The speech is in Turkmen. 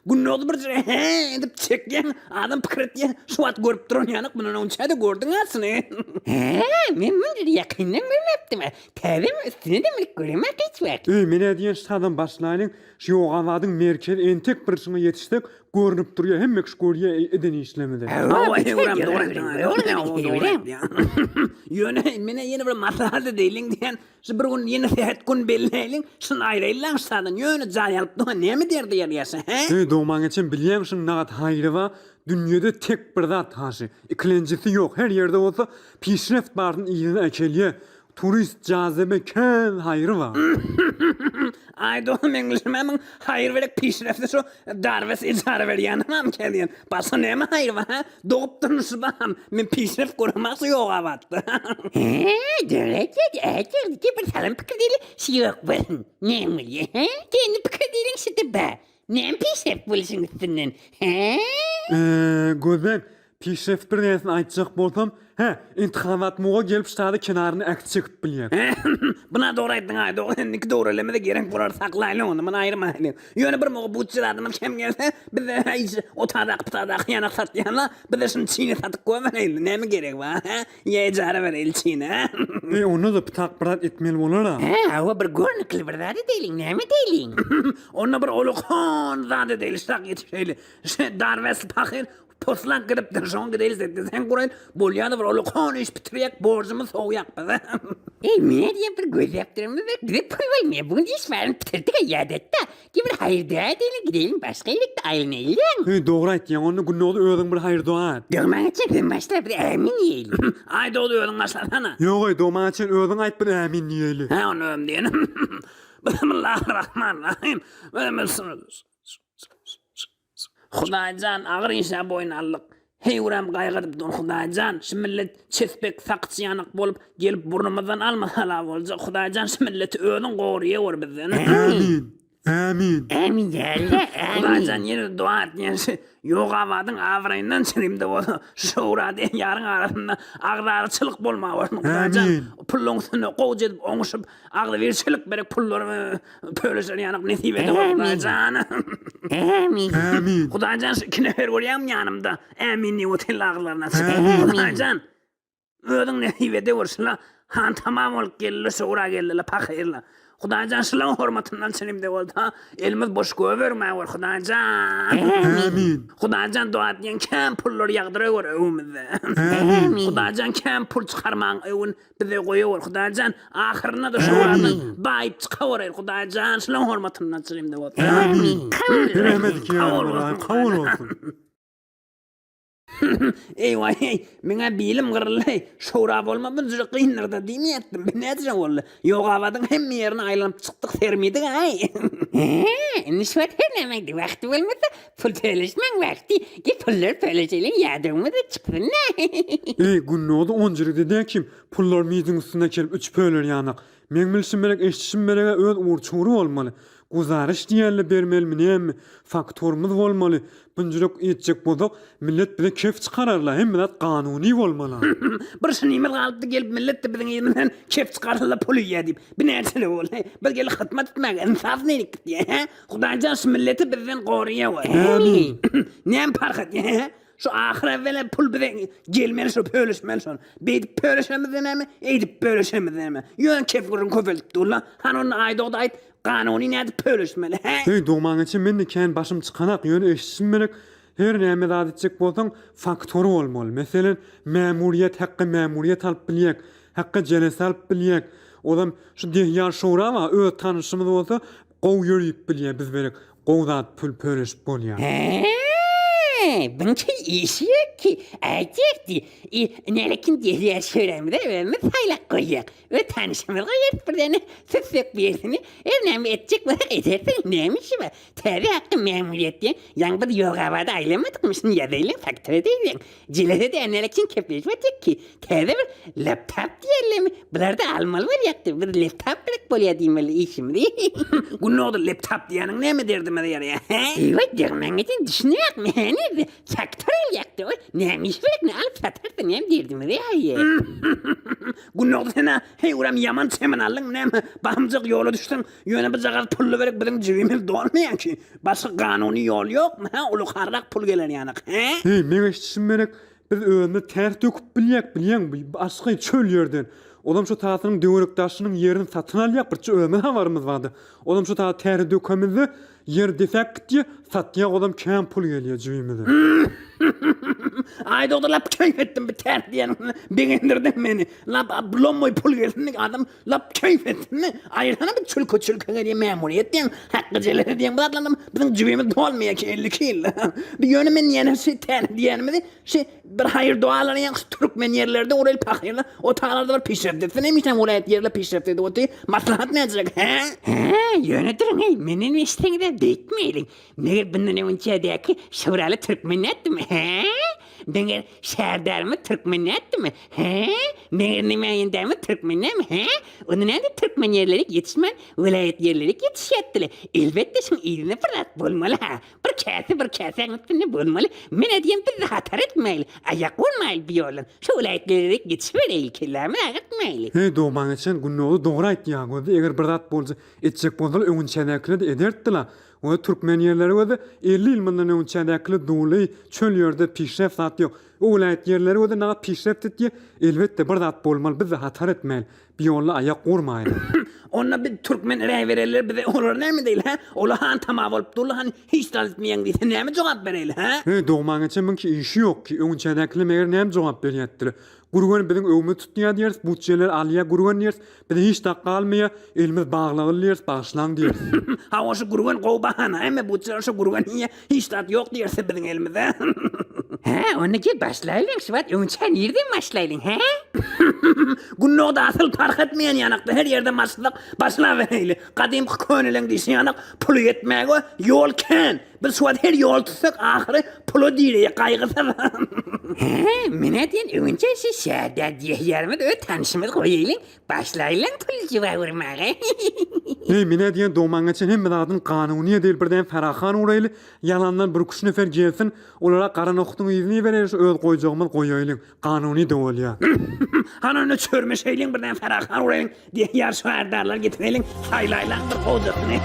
Gündogdy birje hä edip çekýäň, adam pikir etýär, şu wagt görüp duran ýalyk, mundan öňçä-de gördüň asyny. Hä, men munça ýakyndan görmepdim. Täzemi üstüne-de münüp göremok hiç wagt. Eý, men-ä diýen ştadan başlaýlyň, şu Ýogabadyň merkezi entek bir şuňa ýetişsek, görnüp durýa, hemme kişi görýä eden işlerimizi. Hawa, öwrem dogry aýtýaň. Ýöne, men-ä ýene bir maslahat edeýliň diýen, Şu bir gün ýene sähet gün belläýliň, şuny aýraýyllaň şadan, ýöne jaý alyp duran näme derdi ýerýäşe, hä? Eý, dogman geçen bilýäň şuň nagat haýry bar, dünýede tek bir zat haşy, ikilenjisi ýok, her ýerde bolsa pişreft barsyn yzyna äkelýä, turist jazebe kän haýry bar. Aý dogan meň bilşim-ä muň haýyr berek pişrefti şu darbes ijara berýänem diýen, başga näme haýry bar, hä? Dogup durmuşy bam, men pişref göremok şu Ýogabatda. Hä, döwlet äýtýärdi ki bir salym pikir diýli şi ýok bolsun. Näme bolýa, hä? Kendi pikir diýliň şi-de bä. Näme pişref bolşuň üstünden, hä? Eee, gözleň, pişref bir näsini aýtjak bolsam, hä, intihabat muga gelip ştada kenaryny äkit çekip bilýär. Buna dogry aýtdyň aý, dogry, indiki döwrelemede gerek bolar saklaýlyň ony, muny aýyrmaýlyň. Ýöne bir mugy butçy zadymyz kem gelse, bizde hiç otadaky putadaky ýanak satýanlar, bize şuny çini satyp goýbereýli, näme geregi bar, hä? Ýa ejara bereýli çini, hä? Eý, onda-da pytak bir zat etmeli bolar-a. Hä, hawa, bir görnükli bir zat edeýliň, näme edeýliň? Onda bir ullakan zat edeýli, şak ýetişeýli. Şe Darwes pahyr Poslak gidipdir, şoňa gideýli diýseň guraýyn, bolýa-da bir ullakan iş bitirýäk, borjumyzy sowýak biz. Eý, men diýýän bir gözläp durmyz-da, bize pul bolmaýar, bu gün iş baryny bitirdik-ä, ýadatda. Gel bir haýyr-doga edeýli, gideýliň başga ýerek-de aýlanaýlyň. Heý, dogry aýtýaň, onda Gündogdy özüň bir haýyr-doga et. Dogmaňa çen sen başla, biz ämin diýeýli. Aý, Dogdy özüň başlasana. Ýog-eý, dogmaňa çen özüň aýt, biz ämin diýeýli. Hä, onda özüm diýenim. Bismillahirrahmanirrahim. Hudaýjan agyr işä boýun aldyk. Heýwräm gaýgyryp dur Hudaýjan, şu millet çespek sakyç ýanak bolup gelip burnumyzdan almasala boljak Hudaýjan şu milleti özüň goryýawur bizden. Ämin. Ämin. Ämin ýa-Alla, ämin. Hudaýjan ýene-de doga etýän şu Ýogabadyň abraýyndan çyrimde bolsa şu Şöwra diýen ýaryň arasynda agzalaçylyk bolmawersin Hudaýjan Ämin. pullaň üstünde gowja edip oňuşyp agzybirçilik berek pullary Pöleşer ýanak nesip ede gör Hudaýjan. Ämin. Ämin. Hudaýjan şu iki nefer görýäňmi ýanymda? Ämin diýip otyrlar agyzlaryny açyp. Ämin. Hudaýjan özüň nesip ede gör şula hantama bolup geldiler şowra geldiler pahyrlar. Hudaýjan şulaň hormatyndan çenimde bolsa elimiz boş göbermä gör Hudaýjan. Ämin. Hudaýjan doga etýän kän pullary ýagdyra gör öwümizde. Ämin. Hudaýjan kän pul çykarmaň öwün Bize goýawur Hudaýjan ahyrynda-da şu bardan baýyp çykawereýin Hudaýjan şulaň hormatyndan çyrimde bolsa. Ämin. Kabul Kabul bolsun. Kabul bolsun. Eý waý eý, meňä bilim gyryldy. Şowra bolma bunjyra gyndyr-da diýmeýätdim. Bu nädire boldy? Ýogabadyň hemme ýerine aýlanyp çykdyk, sermedik-aý. Hä, indi şu wagt her nämäňde wagty bolmasa, Pul töleşmäň wagty, gel pullary töleşeliň ýadawymyz-a çyksyn-da. Eý, Günnogdy onjuride dä kim, pullar miziň üstüne kelip üç pöler ýanak. Meň bilşim gerek, eşidişim gereg-ä öz ugur-çugry bolmaly. Guzaryş diýenle bermelimi näme, faktorymyz bolmaly. Bunjurek etjek bolsak, millet bize kef çykararla, hemme zat kanuny bolmaly. Bir şunymyz galypdy gelip millet-de biziň yzymyzdan kef çykararla pul iýýä diýip. Bu näçe boldy? Biz gelip hyzmat etmäge ynsap neýlik gitýä, hä? Hudaýjan şu milleti bizden goraýa we. Ämin. Näme parh edýä hä? Şu ahyr evvela pul bize gelmeli şu pöleşmeli şony. Beýdip pöleşemizde näme, eýdip pöleşemizde näme. Ýöne kef gürrüň köpeldip durla. Hany onda Aýdogdy aýt, kanuny nädip pöleşmeli hä? Heý dogmaň içi mende kän başym çykanak ýöne eşidişim gerek her näme zat etjek bolsaň faktory bolmaly meselen mämuriýet hakga mämuriýet alyp bilýäk hakga jelese alyp bilýäk ozam şu dehýar şowra bar öz tanyşymyz bolsa Gowy ýörüp bilýä biz berek gowy zat pul pöleşip bolýa. Hä, bunça işi ýok ki, aýtýakdy. I, nälekin gelýär şörämize özümiz saýlap goýýak. Öz tanyşymyz goýarys bir däne süssek birisini. Her näme etjek bolsak edersiň, näme işi bar. Täze hakda mämuriýet diýen, ýaňy biz Ýogabada aýlamadykmy, şuny ýazaýlyň, faktura edeýliň. Jelese-de nälekin kepleşip otyrk ki, täze bir laptop diýerlermi, bular-da almaly bolýakdy, bir laptop gerek bolýar diýmeli işimizi. Gündogdy laptop diýýäniň näme derdimize ýaraýar, hä? Eý, degmäňe sen düşünýäňmi, hä, näme? biz faktor alýakda ol näme iş gerek ne alyp satarsyň hem derdimiz ýaýy. Gündogdy sen-ä heý uram ýaman çemen aldyň näme bahymjak ýola düşseň ýöne bijagaz pully berek biziň jübimiz dolmaýar ki başga kanuny ýol ýokmy hä ulukarrak pul geler ýanak hä? Heý meň eşidişim gerek Biz özümiz ters döküp bilýäk, bilýäňmi, başga çöl ýerden. Ozam şu tasynyň döwerek daşynyň ýerini satyn alýak, birçe özümiz habarymyz bardy. Ozam şu tasy täze dökemizde ýer desäk gitýä, satýak ozam kän pul gelýä jübimize. Aý dogry lap keýp etdim bi ters diýeniňe begendirdiň meni. Lap lommoý pul gelsin diýip adam Lap keýp etsinmi? Aýyrsana bir çülke çülke gelýär mämuriýet diýen, hakgy jelese diýen bu zatlardan biziň jübimiz dolmaýar ki 52 ýylda. Bir ýöne men ýene şi täze diýenimizi şi bir haýyr dualary ýa şu türkmen ýerlerde orel pahyrlar o talarda bir pişreft etsin hemişe welaýat ýerler pişreft edip otyr. Maslahat näjek hä? Hä, ýöne duruň eý, menden eşitseňizä beýtmeýliň. Meger bundan öňçädäki şuraly türkmen nätdimi, hä? Meger Särdarymyz türkmen nätdimi, hä? Meger nemaýendämiz türkmen näme, hä? Onda nädip türkmen ýerleri ýetişmän, welaýat ýerleri ýetişýärdiler? Elbetde şuň yzynda bir zat bolmaly-ha. Bir käse bir käsäň üstünde bolmaly. Men-ä diýýän biz-de hatar etmäýli, aýak bolmaýly bu ýoldan. Şu welaýat ýerleri ýetişibereýli, kellämizi agyrtmaýly. Heý dogman geçen Gündogdy dogry aýtýa gözde eger bir zat bolsa etjek bolsalar öňünçädäkiler-de edertdila. Oňa türkmen ýerleri göze 50 ýyl mundan öň çädäkili duly çöl ýerde pişref zat ýok. O welaýat ýerleri göze nagat pişref ditýe elbetde bir zat bolmaly bizde hatar etmäli bi ýolda aýak urmaýly. Onda biz türkmen räýbereliler bize olar näme diýeli hä? Ola han tama bolup durly hany hiç zat etmeýäň diýse näme jogap bereýli hä? Heý dogman geçen müňki işi ýok ki öň çädäkili meger näme jogap berýätdile. Gürgen biziň öwümizi tutýar diýeris, butjeleri alýar Gürgen diýeris, bize hiç zat galmaýar, elimiz baglagyl diýeris, bagyşlaň diýeris. Hawa şu Gürgen gowy bahana, hemme butjeler şu Gürgen iýýär, hiç zat ýok diýeris biziň elimizde. Hä, onda gel başlaýlyň, şu wagt öňçä nirden başlaýlyň, hä? Gündogdy asyl parh etmeýän ýanakda her ýerde başlasak başlabereýli. Gadymky köneleň diýşi ýanak puly ýetmäge ýol kän. Biz şu wagt her ýol tutsak ahyry pula direýek gaýgysyz. Hä, men-ä diýen öňünçä şu Şähdat diýýärimiz öz tanşymyz goýaýlyň, başlaýlyň pul jywa urmaga. Heý, men-ä diýen dogman geçen hemme zadyň kanuny edil birden Farahan uraýly, ýalandan bir-küç nefer gelsin, olara gara nohutyň yzyny ibereýli şu öz goýjagymyz goýaýlyň. Kanuny-da bolýa. Hany onda çörmeşeýliň birden Farahan uraýlyň diýýär şu ärdarlar getireliň saýlaýlaň bir gojasyny.